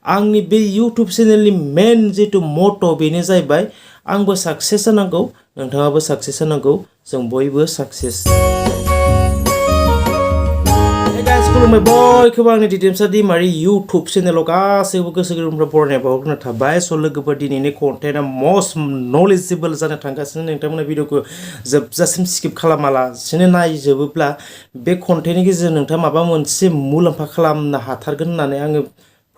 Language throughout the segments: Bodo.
आंनि बे YouTube चेनेलनि मेन जितु मट' बेनो जाहैबाय आंबो साक्सेस जानांगौ नोंथाङाबो साक्सेस जानांगौ जों बयबो साक्सेस खुलुमबाय बयखौबो आंनि दिदोमसा दैमारि YouTube चेनेलाव गासैबो गोसो गोरबोनिफ्राय बरायनाय बावहरग्रोना थाबाय स' लोगोफोर दिनैनि कन्टेन्टआ मस्ट नलेजेबोल जानो थांगासिनो नोंथांमोना भिडिअखौ जोबजासिम स्किप खालामालासिनो नायजोबोब्ला बे कन्टेन्टनि गेजेरजों नोंथाङा माबा मोनसे मुलाम्फा खालामनो हाथारगोन होननानै आङो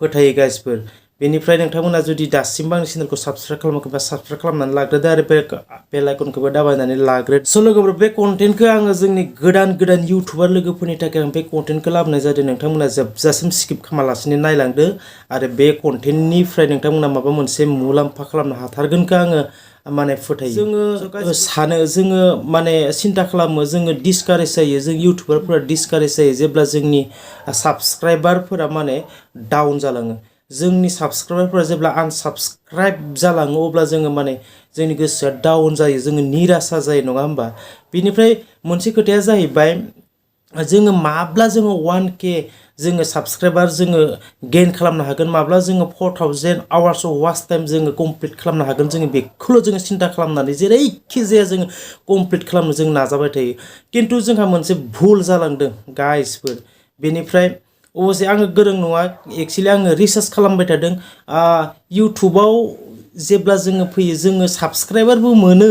फोथायो गाइसफोर बेनिफ्राय नोंथांमोना जुदि दासिमबो आंनि चेनेलखौ साबस्क्राइब खालामाखैबा साबस्क्राइब खालामनानै लाग्रोदो आरो बेल आइकनखौबो दाबायनानै लाग्रोदो स' लोगोफोर बे कन्टेन्टखौ आङो जोंनि गोदान इउटुबार लोगोफोरनि थाखाय आं बे कन्टेन्टखौ लाबोनाय जादों नोंथांमोना जोबजासिम स्किप खालामालासिनो नायलांदो आरो बे कन्टेन्टनिफ्राय नोंथांमोना माबा मोनसे मुलाम्फा खालामनो हाथारगोनखौ आङो माने फोथायो जोङो माने सिन्था खालामो जोङो डिसकारेज जायो जों इउटुबारफोरा डिसकारेज जायो जेब्ला जोंनि साबस्क्राइबारफोरा माने डाउन जालाङो जोंनि साबस्क्राइबारफोरा जेब्ला आनसाबस्क्राइब जालाङो अब्ला जोङो माने जोंनि गोसोआ डाउन जायो जोङो निरासा जायो नङा होमबा बेनिफ्राय मोनसे खोथाया जाहैबाय जोङो माब्ला जोङो 1K जोङो साबस्क्राइबार जोङो गेइन खालामनो हागोन माब्ला जोङो 4000 आवार्स अफ वाच टाइम जोङो कमप्लिट खालामनो हागोन जोङो बेखौल' जोङो सिन्था खालामनानै जेरैखि जाया जोङो कमप्लिट खालामनो जों नाजाबाय थायो खिन्थु जोंहा मोनसे भुल जालांदों गाइसफोर बेनिफ्राय अबसे आङो गोरों नङा एक्चुअली आङो रिसार्च खालामबाय थादों इउटुबाव जेब्ला जोङो फैयो जोङो साबस्क्राइबारबो मोनो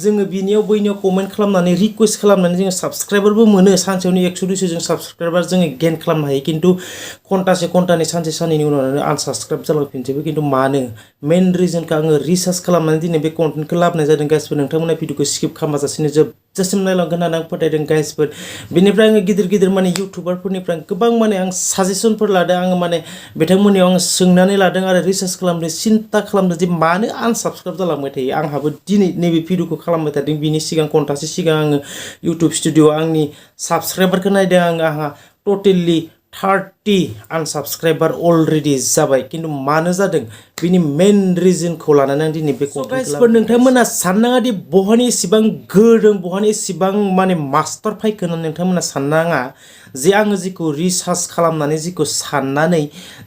जोङो बिनियाव बैनियाव कमेन्ट खालामनानै रिक्वेस्ट खालामनानै जोङो साबस्क्राइबारबो मोनो सानसेयावनो 100-200 जों साबस्क्राइबार जोङो गेइन खालामनो हायो खिन्थु घन्टानै सानसे साननैनि उनावनो आनसाबस्क्राइब जालांफिनजोबो खिन्थु मानो मेन रिजनखौ आङो रिसार्च खालामनानै दिनै बे कन्टेन्टखौ लाबोनाय जादों गाइसफोर नोंथांमोना भिडिअखौ स्किप खालामाजासिनो जोबजासिम नायलांगोन होननानै आं फोथायदों गाइसफोर बेनिफ्राय आङो गिदिर माने इउटुबारफोरनिफ्राय गोबां माने आं साजेसनफोर लादों आङो माने बिथांमोननियाव आङो सोंनानै लादों आरो रिसार्च खालामदों सिन्था खालामदों जे मानो आनसाबस्क्राइब जालांबाय थायो आंहाबो दिनै नैबे भिडिअखौ खालामबाय थादों बिनि सिगां घन्टासे सिगां आङो इउटुब स्टुडिअ आंनि साबस्क्राइबारखौ नायदों आंहा टटेलि 30 आनसाबस्क्राइबार अलरेडि जाबाय खिन्थु मानो जादों बिनि मेन रिजनखौ लानानै आं दिनै बे गाइसफोर नोंथांमोना साननाङा दि बहानि एसेबां गोरों बहानि एसेबां माने मास्टार फाइखो होननानै नोंथांमोना साननाङा जे आङो जिखौ रिसार्च खालामनानै जिखौ साननानै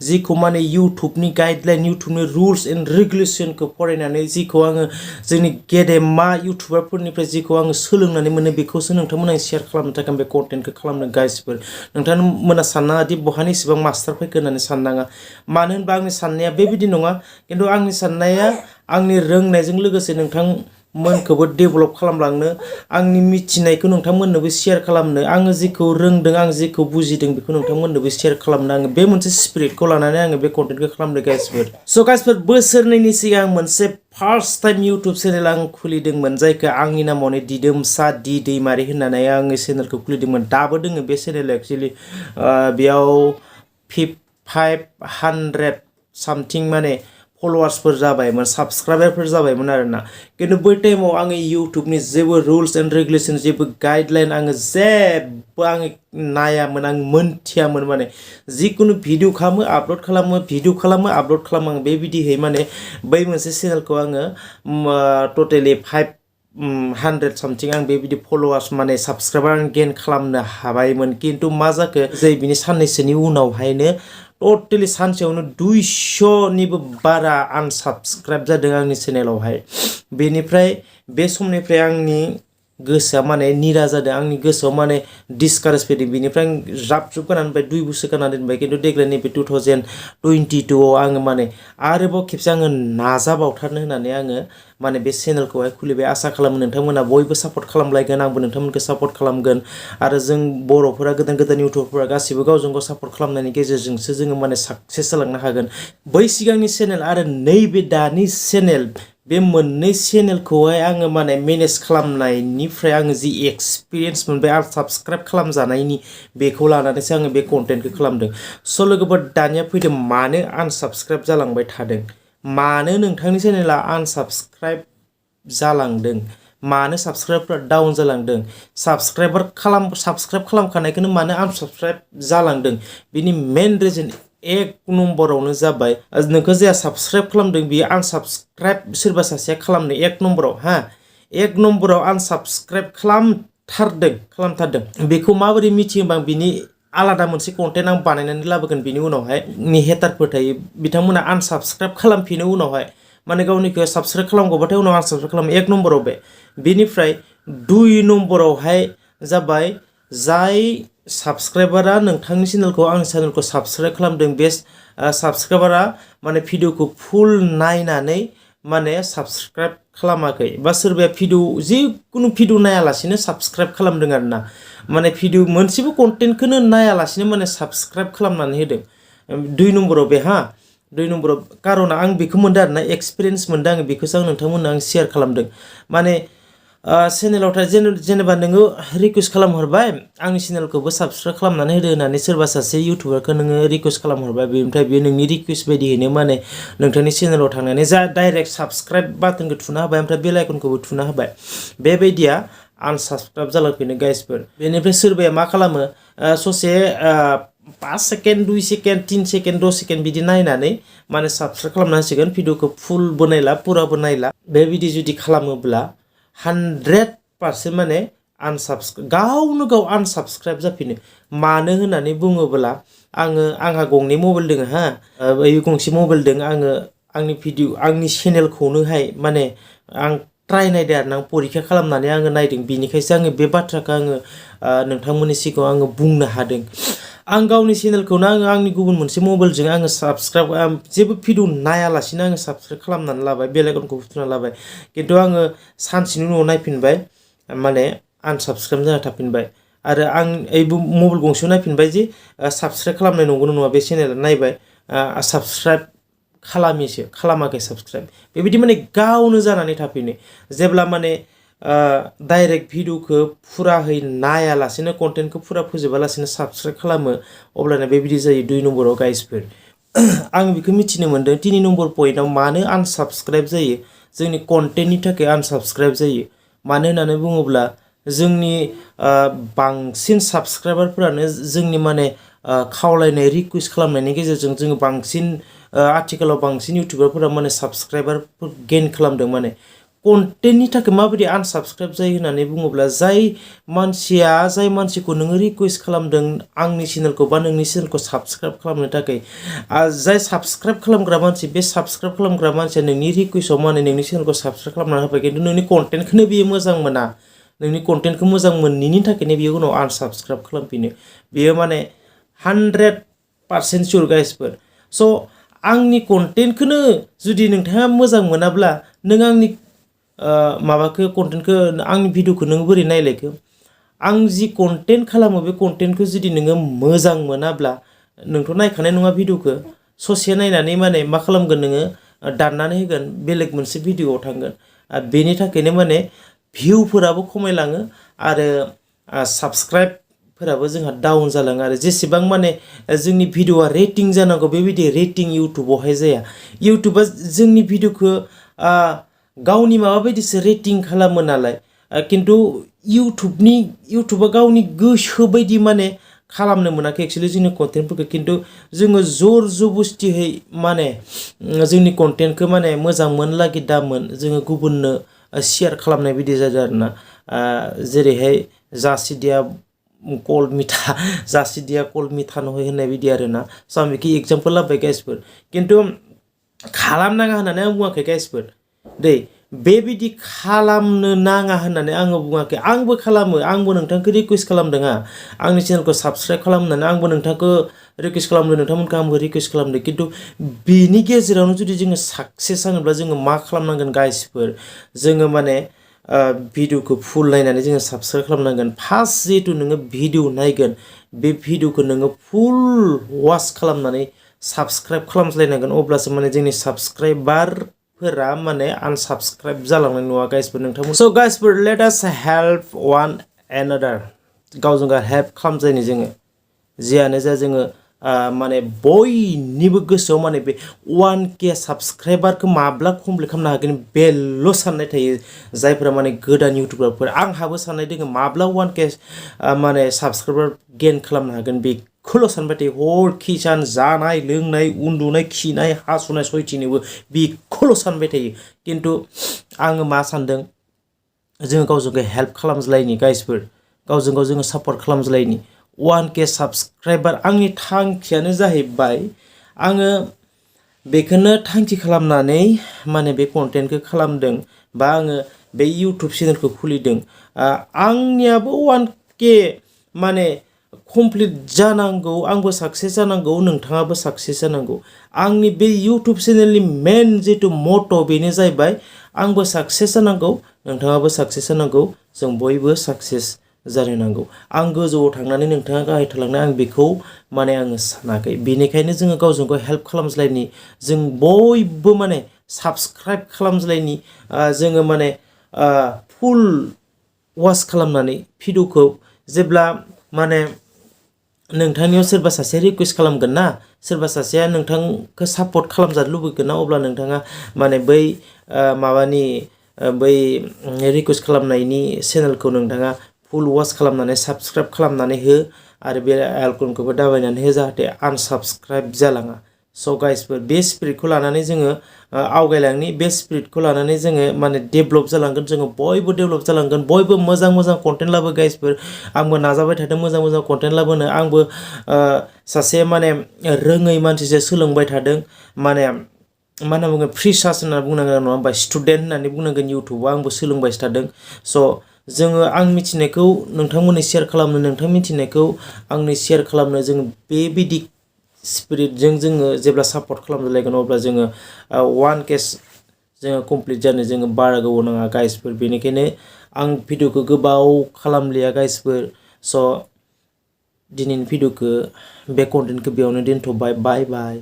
जिखौ माने इउटुबनि गाइडलाइन इउटुबनि रुल्स एन्ड रेगुलेसनखौ फरायनानै जिखौ आङो जोंनि गेदेमा इउटुबारफोरनिफ्राय जिखौ आङो सोलोंनानै मोनो बेखौसो नोंथांमोना शेयार खालामनो थाखाय बे कन्टेन्टखौ खालामदों गाइसफोर नोंथांमोना साननाङा दि बहानि एसेबां मास्टार फाइखो होननानै साननाङा मानो होनबा आंनि साननाया बेबायदि नङा खिन्थु आंनि साननाया आंनि रोंनायजों लोगोसे नोंथांमोनखौबो डेभेलप खालामलांनो आंनि मिथिनायखौ नोंथांमोननोबो शेयार खालामनो आङो जिखौ रोंदों आं जिखौ बुजिदों बेखौ नोंथांमोननोबो शेयार खालामनो आङो बे मोनसे स्पिरिटखौ लानानै आङो बे कन्टेन्टखौ खालामदों गाइसफोर स' गाइसफोर बोसोरनैनि सिगां मोनसे फार्स्ट टाइम इउटुब चेनेल आं खुलिदोंमोन जायखौ आंनि नामावनो दिदोमसा दैमारि होननानै आङो चेनेलखौ खुलिदोंमोन दाबो दोङो बे चेनेल एक्चुअलि बेयाव 500 सामथिं माने फलोवार्सफोर जाबायमोन साबस्क्राइबारफोर जाबायमोन आरोना खिन्थु बै टाइमाव आङो इउटुबनि जेबो रुल्स एन्ड रेगुलेसन जेबो गाइडलाइन आङो जेबो आङो नायामोन आं मोनथियामोन माने जिखुनु भिडिअ खालामो आपल'ड खालामो भिडिअ खालामो आपल'ड खालामो आं बेबायदिहै माने बै मोनसे चेनेलखौ आङो टटेलि 500 सामथिं आं बेबायदि फलोवार्स माने साबस्क्राइबार आं गेइन खालामनो हाबायमोन खिन्थु मा जाखो जै बिनि साननैसोनि उनावहायनो टटेलि सानसेयावनो 200निबो बारा आनसाबस्क्राइब जादों आंनि चेनेलावहाय बेनिफ्राय बे समनिफ्राय आंनि गोसोआ माने निरा जादों आंनि गोसोआव माने डिसकारेज फैदों बेनिफ्राय आं ज्राब गारनानै दोनबाय 2 बोसोर गारनानै दोनबाय खिन्थु देग्लाय नैबे 2022आव आङो माने आरोबाव खेबसे आङो नाजाबावथारनो होननानै आङो माने बे चेनेलखौहाय खुलिबाय आसा खालामो नोंथांमोना बयबो सापर्ट खालामलायगोन आंबो नोंथांमोनखौ सापर्ट खालामगोन आरो जों बर'फोरा गोदान इउटुबरफोरा गासिबो गावजों गाव सापर्ट खालामनायनि गेजेरजोंसो जोङो माने साक्सेस जालांनो हागोन बै सिगांनि चेनेल आरो नैबे दानि चेनेल बे मोननै चेनेलखौहाय आङो माने मेनेज खालामनायनिफ्राय आङो जि एक्सपिरियेन्स मोनबाय आरो साबस्क्राइब खालामजानायनि बेखौ लानानैसो आङो बे कन्टेन्टखौ खालामदों स' लोगोफोर दानिया फैदों मानो आनसाबस्क्राइब जालांबाय थादों मानो नोंथांनि चेनेला आनसाबस्क्राइब जालांदों मानो साबस्क्राइबफोरा डाउन जालांदों साबस्क्राइब खालामखानायखौनो मानो आनसाबस्क्राइब जालांदों बिनि मेन रिजन 1 नम्बरावनो जाबाय नोंखौ जाया साबस्क्राइब खालामदों बियो आनसाबस्क्राइब सोरबा सासेया खालामनो 1 नम्बराव 1 नम्बराव आनसाबस्क्राइब खालामथारदों बेखौ माबोरै मिथियोबा बिनि आलादा मोनसे कन्टेन्ट आं बानायनानै लाबोगोन बिनि उनावहाय नि हेटारफोर थायो बिथांमोना आनसाबस्क्राइब खालामफिनो उनावहाय माने गावनिखौ साबस्क्राइब खालामगौबाथाय उनाव आनसाबस्क्राइब खालामो 1 नम्बराव बेनिफ्राय 2 नम्बरावहाय जाबाय जाय साबस्क्राइबारा नोंथांनि चेनेलखौ आंनि चेनेलखौ साबस्क्राइब खालामदों बे साबस्क्राइबारा माने भिडिअखौ फुल नायनानै माने साबस्क्राइब खालामाखै बा सोरबाया भिडिअ जिखुनु भिडिअ नायालासिनो साबस्क्राइब खालामदों आरोना माने भिडिअ मोनसेबो कन्टेन्टखौनो नायालासिनो माने साबस्क्राइब खालामनानै होदों 2 नम्बराव बे 2 नम्बराव कारना आं बेखौ मोनदों आरोना एक्सपिरियेन्स मोनदों आङो बेखौसो आं नोंथांमोननो आं शेयार खालामदों माने चेनेलाव जेनेबा नोङो रिकुवेस्ट खालामहरबाय आंनि चेनेलखौबो साबस्क्राइब खालामनानै होदो होननानै सोरबा सासे इउटुबारखौ नोङो रिकुवेस्ट खालामहरबाय बेनिफ्राय बेयो नोंनि रिकुवेस्ट बायदियैनो माने नोंथांनि चेनेलाव थांनानै जा डाइरेक्ट साबस्क्राइब बाटनखौ थुना होबाय ओमफ्राय बेल आइकनखौबो थुना होबाय बेबायदिया आनसाबस्क्राइब जालांफिनो गाइसफोर बेनिफ्राय सोरबाया मा खालामो ससे 5 सेकेन्ड 2 सेकेन्ड 3 सेकेन्ड 10 सेकेन्ड बिदि नायनानै माने साबस्क्राइब खालामना होसिगोन भिडिअखौ फुलबो नायला पुराबो नायला बेबायदि जुदि खालामोब्ला 100% माने गावनो गाव आनसाबस्क्राइब जाफिनो मानो होननानै बुङोब्ला आंहा गंनै मबाइल दङ गंसे मबाइल दङ आंनि भिडिअ आंनि चेनेलखौनोहाय माने आं ट्राइ नायदों आरो आं परीक्षा खालामनानै आङो नायदों बिनिखायसो आङो बे बाथ्राखौ आङो नोंथांमोननि सिगाङाव आङो बुंनो हादों आं गावनि चेनेलखौनो आंनि गुबुन मोनसे मबाइलजों आङो साबस्क्राइब जेबो भिडिअ नायालासिनो आङो साबस्क्राइब खालामनानै लाबाय बेल आइकनखौ थुना लाबाय खिन्थु आङो सानसेनि उनाव नायफिनबाय माने आनसाबस्क्राइब जाना थाफिनबाय आरो आं मबाइल गंसेयाव नायफिनबाय जे साबस्क्राइब खालामनाय नंगौना नङा बे चेनेला नायबाय साबस्क्राइब खालामाखै साबस्क्राइब बेबायदि माने गावनो जानानै थाफिनो जेब्ला माने डाइरेक्ट भिडिअखौ फुराहै नायालासिनो कन्टेन्टखौ फुरा फोजोबालासिनो साबस्क्राइब खालामो अब्लाना बेबायदि जायो 2 नम्बराव गाइसफोर आं बेखौ मिथिनो मोन्दों 3 नम्बर पइन्टआव मानो आनसाबस्क्राइब जायो जोंनि कन्टेन्टनि थाखाय आनसाबस्क्राइब जायो मानो होननानै बुङोब्ला जोंनि बांसिन साबस्क्राइबारफोरानो जोंनि माने खावलायनाय रिकुवेस्ट खालामनायनि गेजेरजों जोङो बांसिन आथिखालाव बांसिन इउटुबारफोरा माने साबस्क्राइबार गेइन खालामदों माने कन्टेन्टनि थाखाय माबायदि आनसाबस्क्राइब जायो होननानै बुङोब्ला जाय मानसिखौ नोङो रिकुवेस्ट खालामदों आंनि चेनेलखौ बा नोंनि चेनेलखौ साबस्क्राइब खालामनो थाखाय जाय साबस्क्राइब खालामग्रा मानसि बे साबस्क्राइब खालामग्रा मानसिया नोंनि रिकुवेस्टआव माने नोंनि चेनेलखौ साबस्क्राइब खालामना होबाय खिन्थु नोंनि कन्टेन्टखौनो बियो मोजां मोना नोंनि कन्टेन्टखौ मोजां मोनैनि थाखायनो बियो उनाव आनसाबस्क्राइब खालामफिनो बेयो माने 100% सियर गाइसफोर स' आंनि कन्टेन्टखौनो जुदि नोंथाङा मोजां मोनाब्ला नों आंनि माबाखौ कन्टेन्टखौ आंनि भिडिअखौ नों बोरै नायलायखो आं जि कन्टेन्ट खालामो बे कन्टेन्टखौ जुदि नोङो मोजां मोनाब्ला नोंथ' नायखानाय नङा भिडिअखौ ससे नायनानै माने मा खालामगोन नोङो दाननानै होगोन बेलेग मोनसे भिडिअआव थांगोन बेनि थाखायनो माने भिउफोराबो खमायलाङो आरो साबस्क्राइबफोराबो जोंहा डाउन जालाङो आरो जेसेबां माने जोंनि भिडिअआ रेटिं जानांगौ बेबायदि रेटिं इउटुबावहाय जाया इउटुबा जोंनि भिडिअखौ गावनि माबा बायदिसो रेटिं खालामो नालाय खिन्थु इउटुबा गावनि गोसो बायदि माने खालामनो मोनाखै एक्सुवेलि जोंनि कन्टेन्टफोरखौ खिन्थु जोङो जर जबस्तियै माने जोंनि कन्टेन्टखौ माने मोजां मोनलागि दामोन जोङो गुबुननो शेयार खालामनाय बायदि जादों आरोना जेरैहाय जासिदिया कल मिथा नहय होननाय बायदि आरोना स' आं बेखौ एगजामपोल लाबाय गाइसफोर खिन्थु खालामनाङा होननानै आं बुङाखै गाइसफोर बेबायदि खालामनो नाङा होननानै आङो बुङाखै आंबो खालामो आंबो नोंथांखौ रिकुवेस्ट खालामदों आंनि चेनेलखौ साबस्क्राइब खालामनानै आंबो नोंथांखौ रिकुवेस्ट खालामदों नोंथांमोनखौ आंबो रिकुवेस्ट खालामदों खिन्थु बेनि गेजेरावनो जुदि जोङो साक्सेस जानोब्ला जोङो मा खालामनांगोन गाइसफोर जोङो माने भिडिअखौ फुल नायनानै जोङो साबस्क्राइब खालामनांगोन फार्स्ट जिहेतु नोङो भिडिअ नायगोन बे भिडिअखौ नोङो फुल वाच खालामनानै साबस्क्राइब खालामज्लायनांगोन अब्लासो माने जोंनि साबस्क्राइबारफोरा माने आनसाबस्क्राइब जालांनाय नङा गाइसफोर नोंथांमोन स' गाइसफोर लेट आस हेल्प वान एनादार गावजों गाव हेल्प खालामजायनि जोङो जियानो जा जोङो माने बयनिबो गोसोआव माने बे 1K साबस्क्राइबारखौ माब्ला कमप्लिट खालामनो हागोन बेल' साननाय थायो जायफोरा माने गोदान इउटुबारफोर आंहाबो साननाय दङ माब्ला 1K माने साबस्क्राइबार गेइन खालामनो हागोन बेखौल' सानबाय थायो हर खिसान जानाय लोंनाय उन्दुनाय खिनाय हासुनाय सयथिनोबो बेखौल' सानबाय थायो खिन्थु आङो मा सानदों जोङो गावजों गाव हेल्प खालामज्लायनि गाइसफोर गावजों गाव जोङो सापर्ट खालामज्लायनि 1K साबस्क्राइबार आंनि थांखियानो जाहैबाय आङो बेखौनो थांखि खालामनानै माने बे कन्टेन्टखौ खालामदों बा आङो बे इउटुब चेनेलखौ खुलिदों आंनियाबो 1K माने कमप्लिट जानांगौ आंबो साक्सेस जानांगौ नोंथाङाबो साक्सेस जानांगौ आंनि बे इउटुब चेनेलनि मेन जितु मट' बेनो जाहैबाय आंबो साक्सेस जानांगौ नोंथाङाबो साक्सेस जानांगौ जों बयबो साक्सेस जानो नांगौ आं गोजौआव थांनानै नोंथाङा गाहाय थालांनाय आं बेखौ माने आङो सानाखै बेनिखायनो जोङो गावजों गाव हेल्प खालामज्लायनि जों बयबो माने साबस्क्राइब खालामज्लायनि जोङो माने फुल वाच खालामनानै भिडिअखौ जेब्ला माने नोंथांनियाव सोरबा सासे रिकुवेस्ट खालामगोन ना सोरबा सासेया नोंथांखौ सापर्ट खालामजानो लुबैगोन ना अब्ला नोंथाङा माने बै माबानि बै रिकुवेस्ट खालामनायनि चेनेलखौ नोंथाङा फुल वाच खालामनानै साबस्क्राइब खालामनानै हो आरो बे आइकनखौबो दाबायनानै हो जाहाथे आनसाबस्क्राइब जालाङा स' गाइसफोर बे स्पिरिटखौ लानानै जोङो आवगायलांनि बे स्पिरिटखौ लानानै जोङो माने डेभलप जालांगोन जोङो बयबो डेभलप जालांगोन बयबो मोजां मोजां कन्टेन्ट लाबो गाइसफोर आंबो नाजाबाय थादों मोजां मोजां कन्टेन्ट लाबोनो आंबो सासे माने रोङै मानसिजों सोलोंबाय थादों माने मा होनना बुङो फ्रिसार्ज होनना बुंनांगोन नङा होमबा स्टुडेन्ट होननानै बुंनांगोन इउटुबाव आंबो सोलोंबायसो थादों स' जोङो आं मिथिनायखौ नोंथांमोननो शेयार खालामनो नोंथां मिथिनायखौ आंनो शेयार खालामनो जों बेबायदि स्पिरिटजों जोङो जेब्ला सापर्ट खालामलायगोन अब्ला जोङो 1K जोङो कमप्लिट जानो जोङो बारा गोबाव नाङा गाइसफोर बेनिखायनो आं भिडिअखौ गोबाव खालामलिया गाइसफोर स' दिनैनि भिडिअखौ बे कन्टेन्टखौ बेयावनो दोनथ'बाय बाय बाय